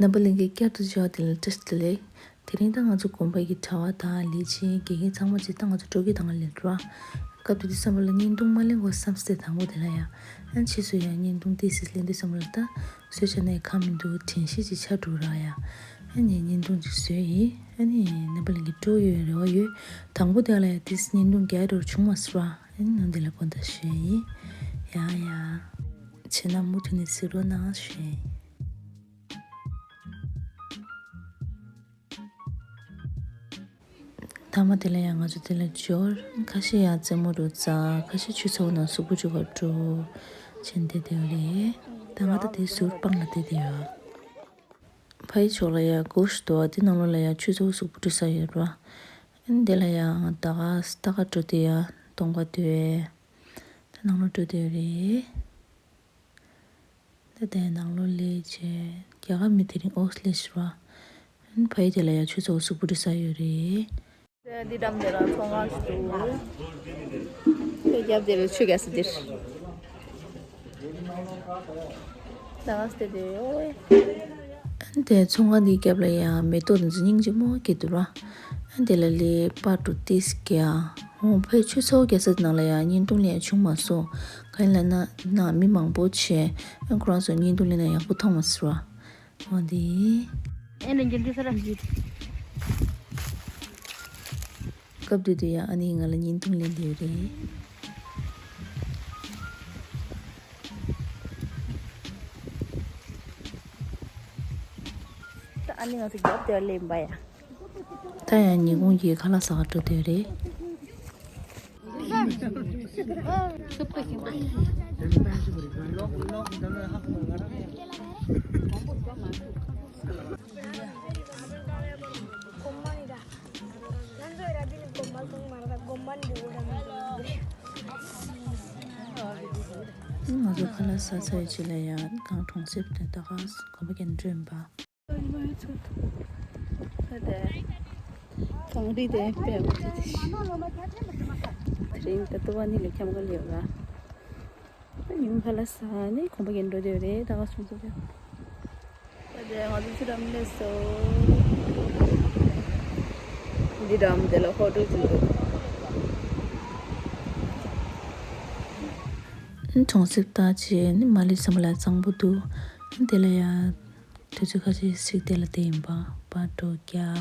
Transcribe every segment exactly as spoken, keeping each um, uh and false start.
རྣམ་པ་ལྷན་རྒྱས་བསྐྱར་དུ་མཇལ་བ་དེ་ལ་བཀྲ་ཤིས་བདེ་ལེགས། དེ་རིང་ད་ང་ཚོ་དགོན་པ་གི་གྲྭ་པ་དང་ལས་བྱེད་དགེ་རྒན་ཚང་མ་བྱས་ད་ང་ཚོ་སྤྲོ་སྐྱིད་ཐང་ལ་སླེབས་འགྲོ། སྐབས་དེ་དུས་བསམ་པ་ལ་བརྙན་ཐུང་མ་ལེན་གོང་བསམ་སྟེ་དང་པོ་དེ་ལ་ཡ། ཨ་ཕྱིས་སུ་ཡ་བརྙན་ཐུང་ཏོག་ཙམ་ལེན་དུས་བསམ་པ་ལ་ད་བཟོས་བྱས་ནས་ཁ་མི་འདུག་དྲན་ཤེས་ཅིག་ཆགས་འགྲོ་ར་ཡ། ཨ་ནི་བརྙན་ཐུང་ཅིག་བཟོས་ཡིན། ཨ་ནི་རྣམ་པ་ལྷན་རྒྱས་སྤྲོ་ཡོད་རེ་བ་ཡོད། དང་པོ་དེ་ལ་ཡ་ཏོག་ཙམ་བརྙན་ཐུང་རྒྱག་འགྲོ་བྱུང་མ་སོང་ར། ཨ་ནི་ནང་དེ་ལ་དགོངས་དག་ཞུ་ཡིན། ཡ་ཡ། བྱས་ན་མུ་མཐུད་ནས་གཟིགས་རོགས་གནང་ཞུ་ཡིན། མཐའ་མ་དེ་ལ་ཡང་ང་ཚོ་དེ་ལ་འབྱོར། ཁ་ཤས་ཡང་རྩེད་མོ་རུ་འཛག་ཁ་ཤས་ཆུ་ཚ་བོ་ནང་གཟུགས་པོ་སྒྲིག་པར་འགྲོ་བྱས་བསྡད་བསྡད་ཡོད་རེད། ད་ང་ད་དེ་ཟུར་སྤང་ལ་བསྡད་བསྡད་ཡོད། ཕ་ཡི་ཕྱོགས་ལ་ཡང་སྒོ་ཞིག་འདུག་དེ་ནང་ལོགས་ལ་ཡང་ཆུ་ཚ་བོ་གཟུགས་པོ་སྒྲིག་ས་ཡོད་རེད་བ། དེ་ལ་ཡང་ད་ག་ད་ག་འགྲོ་དེ་ཡང་གཏོང་ག་འདོད། ད་ནང་ལོགས་འགྲོ་དེ་ཡོད་རེད། ད་ལྟའི་ནང་ལོགས་སླེབས་བྱས་རྒྱ་གར་མི་དེ་རིང་ཨོ་སླེབས་ཤག་ར། ཕ་ཡི་དེ་ལ་ཡང་ཆུ་ཚོད་གཟུགས་པོ་སྒྲིག་ས་ཡོད་རེད། འདི་འགྲམ་དེ་ལ་ཚོང་ཁང་ཞིག་འདུག་དེ་རྒྱབ་དེ་ལ་ཆུ་རྒྱག་ས་འདིར། ད་ང་སྟེ་དེ་ཡོད། དེ་ཚོང་ཁང་འདིའི་རྒྱབ་ལ་ཡང་མེ་ཏོག་དེ་ཚོ་སྙིང་རྗེ་མོ་སྐྱེས་འདུག་ར། དེ་ལ་ལས་པར་འགྲོ་ཏིས་ཀྱ། འོ་ཕའི་ཆུ་ཚོད་བརྒྱད་ཙམ་ནང་ལ་ཡང་བརྙན་ཐུང་ལེན་ཡ་བྱུང་མ་སོང་། གང་ཡིན་ལབ་ན་ནང་མི་མང་པོ་བྱས། ཨ་ཁོ་རང་ཚོ་བརྙན་ཐུང་ལེན་ན་ཡག་པོ་མཐོང་མ་སོང་ར། འོ་དེ། ཨེ་ནས་འགྱུར་འགྱུར་ས་ར་འགྱུར། སྐབས་དེ་དུས་ཡང་ཨ་ནེས་ང་ལ་བརྙན་ཐུང་ལེན་བསྡད་ཡོད་རེད། ད་ཨ་ནེ་ང་ཚོ་རྒྱབ་དེ་ལ་སླེབས་པ་ཡ། ད་ཡང་ཉིན་གུང་གི་ཁ་ལག་ཟ་ག་འགྲོ་འདོད་རེད། ང་ཚོ་ཁ་ལག་ཟ་ཚར་རྗེས་ལ་ཡང་གངས་གྲོང་གསེབ་དེ་ད་ག་གོམ་པ་རྒྱག་འགྲོ་ཡིན་པ། ད་དེ་གངས་རི་དེ་དཔེ་མི་སྲིད་དེ། དེ་རིང་ད་ལྟ་བ་ནི་ལ་འཁྱམ་ག་ལ་ཡོད་ལ། ད་ཉིན་ཁ་ལག་ཟ་ནས་གོམ་པ་རྒྱག་འགྲོ་དེ་རེད་ད་ག་སོང་ཚོ་དེ། ད་དེ་ང་ཚོ་ཚུར་འགྲམ་སླེབས་སོང་། འདི་འགྲམ་དེ་ལ་ཧོ་ཊེལ་ཅིག་འདུག་གྲོང་གསེབ་ལྟ་བྱས་ནི་མ་ལི་སམ་ལ་གཙང་པོ་འདུག་དེ་ལ་ཡ། དུས་ཚོད་ཁ་ཤས་ཤིག་དེ་ལ་བསྡད་ཡིན་པ། པར་འདྲ་རྒྱག་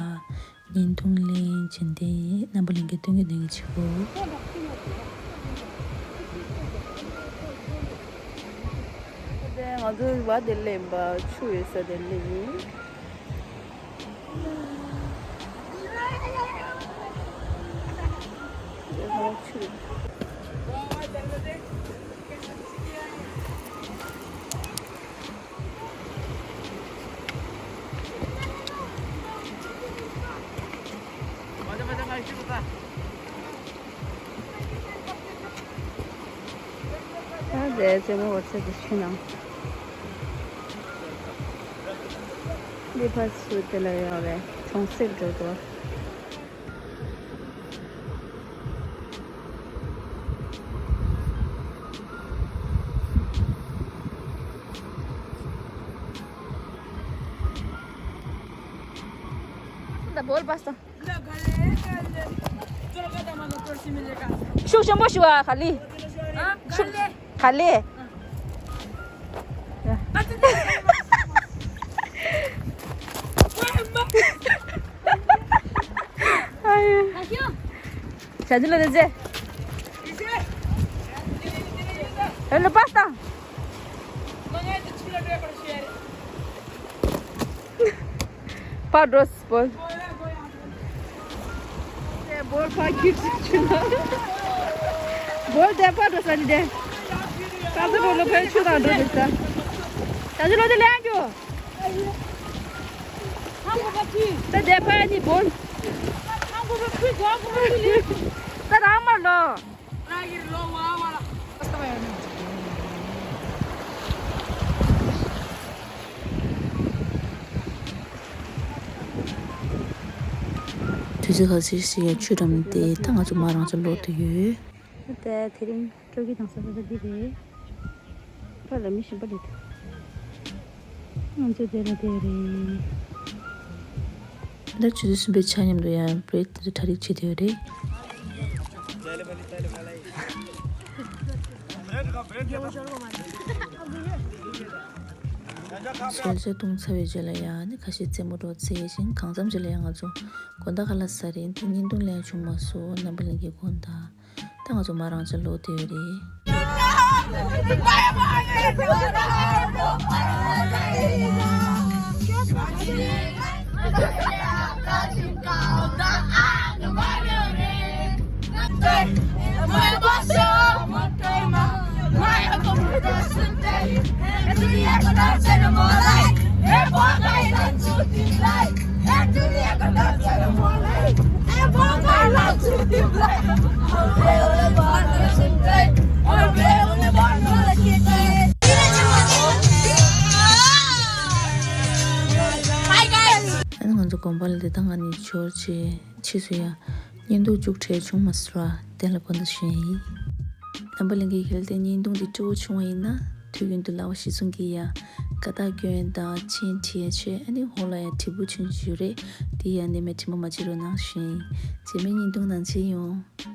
བརྙན་ཐུང་ལེན་བྱེད་འདི་ཡིན། རྣམ་པ་ལྷན་རྒྱས་སྟོན་གྱི་སྟོན་གྱི་བྱེད་དགོས། ང་ཚོ་བ་དེ་ལེན་པ་ཆུ་ཡོད་ས་དེ་ལེན་ཡིན། དེ་ཧོ་ཆུ། ད་རེས་རྩེད་མོ་འོར་ཚད་དེ་ཆུ་ནང་། འདི་ཕར་ཚུར་དེ་ལ་ཡོད་རེད་གྲོང་གསེབ་འགྲོ་འགྲོ། ད་བོལ་པ་སང་། ཤུགས་ཆེན་པོ་ཞུ་བ་ག་ལི། ཤུགས་ག་ལི། ཨ་ཡོ། བྱ་ཚུལ་ལ་ཟེར། ཨེ་ལོ་པ་སྟངས། པ་འགྲོ་སི་པོལ། བོལ་པ་ཁྱིར་ཆུ་ན། བོལ་དེ་པ་འགྲོ་ས་ནི་དེ། ཀ་ཟ་འགྲོ་ལོ་ཕན་ཆུ་དང་འགྲོ་འདུག་ས། བྱ་ཚུལ་ལ་ཟེར་ལེན་རྒྱུ། ད་དེ་ཕ་ཡ་ནི་བོན། ད་རང་མ་ལོ། དུས་ཚོད་ག་ཚོད་ཞིག་ཡ་ཆུ་འགྲམ་དེ་ད་ང་ཚོ་མ་རང་ཚོ་ལོག་ཏུ་ཡོད། ད་དེ་རིང་སྤྲོ་སྐྱིད་དང་ས་ས་འདི་རེད། ཕར་ལ་མི་ཞིམ་པ་རེད། ང་ཚོ་དེ་ལ་དེ་རེད། ད་ཆུ་ཚོད་གསུམ་པའི་ཆ་མཉམ་དུ་ཡང་བྷི་རེག་དེ་གྲ་སྒྲིག་བྱེད་དེ་རེད། གསོལ་ཇ་བཏུང་ཚར་བའི་རྗེས་ལ་ཡང་ནི་ཁ་ཤས་རྩེད་མོ་འགྲོ་རྩེ་ཞིང་། གང་འཚམ་ཞིག་ལ་ཡང་ང་ཚོ་དགོང་དག་ཁ་ལག་ཟ་རན་ཏེ་བརྙན་ཐུང་ལེན་བྱུང་མ་སོང་། རྣམ་པ་ལྷན་རྒྱས་དགོངས་དག། ད་ང་ཚོ་མ་རང་ཅག་ལོག་དེ་རེད། ཨ་ནི་ང་ཚོ་དགོན་པ་ལ་འདི་ད་ང་གཉིས་འབྱོར་བྱས་ཕྱིས་སུ་ཡང་བརྙན་ཐུང་མཇུག་འབྲས་བྱུང་མ་སོང་བར་དེ་ལ་དགོངས་དག་ཞུ་ཡ་ཡིན། རྣམ་པ་ལྷན་རྒྱས་ཀྱིས་དེ་བརྙན་ཐུང་འདི་སྤྲོ་པོ་བྱུང་བ་ཡིན་ན་དུས་རྒྱུན་དུ་ལག་པ་གཞི་བཟུང་གིས་ཡ་དགའ་རྟགས་སྐྱོན་དང་མཆན་བྲིས་ཡ་བྱས། ཨ་ནི་འོག་ལ་ཡ་དྲིལ་བུ་བྱུང་བཞུགས་རེད། དེ་ཡ་ནི་མེད་དྲི་མ་མ་བྱེད་རོགས་གནང་ཞུ་ཡ་ཡིན། རྗེས་མའི་བརྙན་ཐུང་ནང་མཇལ་ཡོང་།